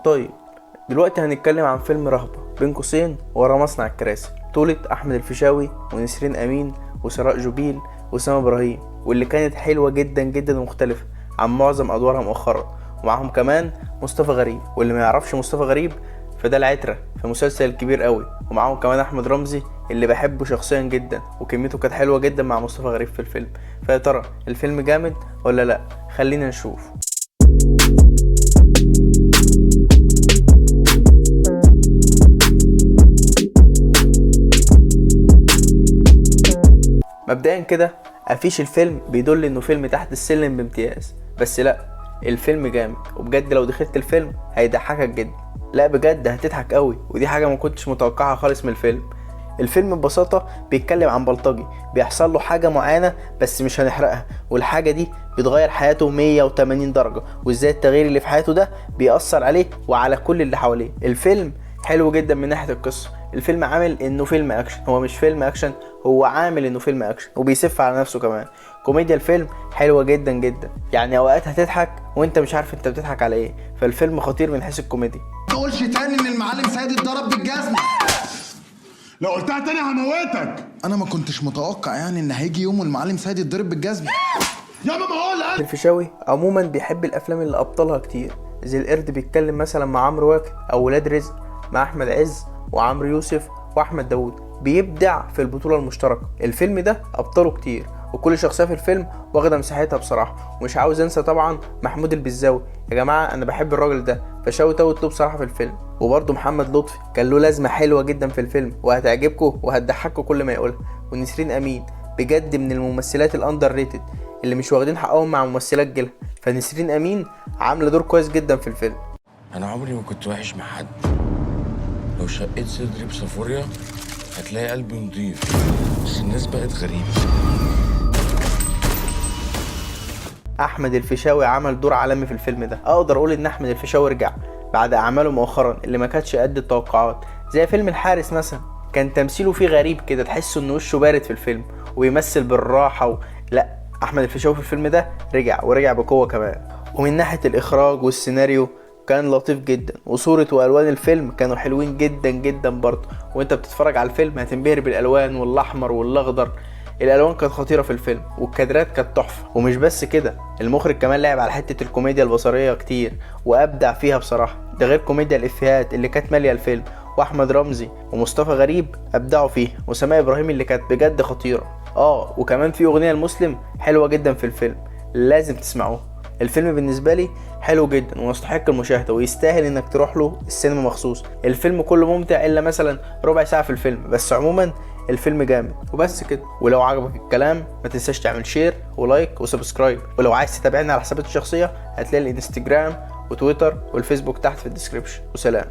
طيب دلوقتي هنتكلم عن فيلم رهبة بين قوسين ورا مصنع الكراسي، بطولة أحمد الفيشاوي ونسرين أمين وسراء جوبيل وسام إبراهيم، واللي كانت حلوة جدا جدا ومختلفة عن معظم أدوارها مؤخرا. ومعاهم كمان مصطفى غريب، واللي ما يعرفش مصطفى غريب فده العترة في مسلسل الكبير قوي. ومعاهم كمان أحمد رمزي اللي بحبه شخصيا جدا، وكميته كانت حلوة جدا مع مصطفى غريب في الفيلم. فيا ترى الفيلم جامد ولا لا؟ خلينا نشوف. مبدئيا كده افيش الفيلم بيدل انه فيلم تحت السلم بامتياز، بس لا، الفيلم جامد وبجد لو دخلت الفيلم هيضحكك جدا، لا بجد هتضحك قوي، ودي حاجة ما كنتش متوقعها خالص من الفيلم. الفيلم ببساطة بيتكلم عن بلطجي بيحصل له حاجة معينة بس مش هنحرقها، والحاجة دي بتغير حياته 180 درجة، وازاي التغيير اللي في حياته ده بيأثر عليه وعلى كل اللي حواليه. الفيلم حلو جدا من ناحية القصة. الفيلم عامل انه فيلم اكشن، هو مش فيلم اكشن، هو عامل انه فيلم اكشن وبيسف على نفسه كمان. كوميديا الفيلم حلوة جدا جدا، يعني اوقات هتضحك وانت مش عارف انت بتضحك على ايه، فالفيلم خطير من حيث الكوميديا. ما تقولش تاني ان المعلم سيد اتضرب بالجزمه. لو قلتها تاني هموتك. انا ما كنتش متوقع يعني ان هيجي يوم والمعلم سيد يتضرب بالجزمه. يا ما هقول. الفيشاوي عموما بيحب الافلام اللي ابطالها كتير، زي القرد بيتكلم مثلا مع عمرو واكد، او ولاد رزق مع احمد عز وعمرو يوسف واحمد داوود، بيبدع في البطولة المشتركة. الفيلم ده ابطاله كتير وكل شخصية في الفيلم واخده مساحتها بصراحة. ومش عاوز انسى طبعا محمود البزاوي، يا جماعة انا بحب الراجل ده، ف shout out له بصراحة في الفيلم. وبرده محمد لطفي كان له لازمه حلوة جدا في الفيلم وهتعجبكم وهتضحككم كل ما يقولها. ونسرين امين بجد من الممثلات ال underrated اللي مش واخدين حقهم مع ممثلات جيلها، فنسرين امين عامله دور كويس جدا في الفيلم. انا عمري ما كنت وحش مع حد، لو شقيت صدري بصفوريا هتلاقي قلبي نضيف، بس الناس بقت غريبة. احمد الفيشاوي عمل دور عالمي في الفيلم ده. اقدر اقول ان احمد الفيشاوي رجع بعد اعماله مؤخرا اللي ما كانتش قد التوقعات، زي فيلم الحارس مثلا، كان تمثيله فيه غريب كده، تحسه ان وشه بارد في الفيلم وبيمثل بالراحة لا، احمد الفيشاوي في الفيلم ده رجع ورجع بقوة كمان. ومن ناحية الاخراج والسيناريو كان لطيف جدا، وصورة والوان الفيلم كانوا حلوين جدا جدا برضه، وانت بتتفرج على الفيلم هتنبهر بالالوان والاحمر والاخضر، الالوان كانت خطيرة في الفيلم والكادرات كانت تحفة. ومش بس كده، المخرج كمان لعب على حتة الكوميديا البصرية كتير وابدع فيها بصراحة، ده غير كوميديا الافيهات اللي كانت ماليه الفيلم، واحمد رمزي ومصطفى غريب ابدعوا فيه، وسماء ابراهيم اللي كانت بجد خطيرة. وكمان في اغنية المسلم حلوة جدا في الفيلم، لازم تسمعوها. الفيلم بالنسبة لي حلو جدا ويستحق المشاهدة ويستاهل انك تروح له السينما مخصوص. الفيلم كله ممتع الا مثلا ربع ساعة في الفيلم، بس عموما الفيلم جامد. وبس كده، ولو عجبك الكلام ما تنساش تعمل share و like و subscribe، ولو عايز تتابعنا على حساباتي الشخصية هتلاقي الانستجرام وتويتر والفيسبوك تحت في ال description. وسلام.